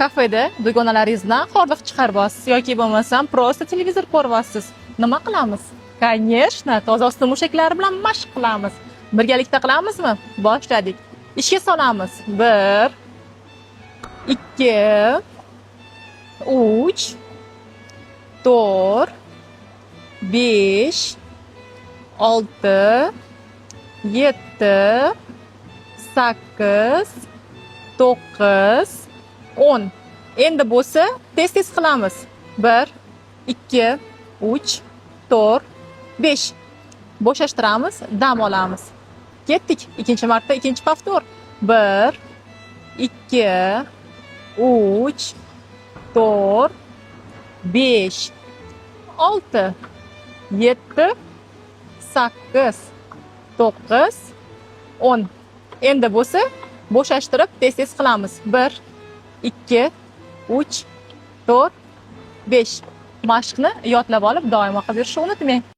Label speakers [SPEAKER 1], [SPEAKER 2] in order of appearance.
[SPEAKER 1] Kafeda dugonalaringizdan hordiq chiqaryapsiz yoki bo'lmasam просто televizor ko'ryapsiz. Nima qilamiz? Конечно, toza ustun mushaklari bilan mashq qilamiz. Birgalikda qilamizmi? Boshladik. Ishga solamiz. 1, 2, 3, 4, 5, 6, 7, 8, 9, 10. Endi bo'lsa tez-tez qilamiz. 1, 2, 3, 4, 5. Bo'shashtiramiz, dam olamiz. Ketdik. Ikkinchi marta, ikkinchi повтор. 1, 2, 3, 4, 5, 6, 7, 8, 9, 10. Endi bo'lsa bo'shashtirib tez-tez qilamiz. 1, 2, 3, 4, 5. Mashqni yodlab olib doimo qilib yurishni unutmang.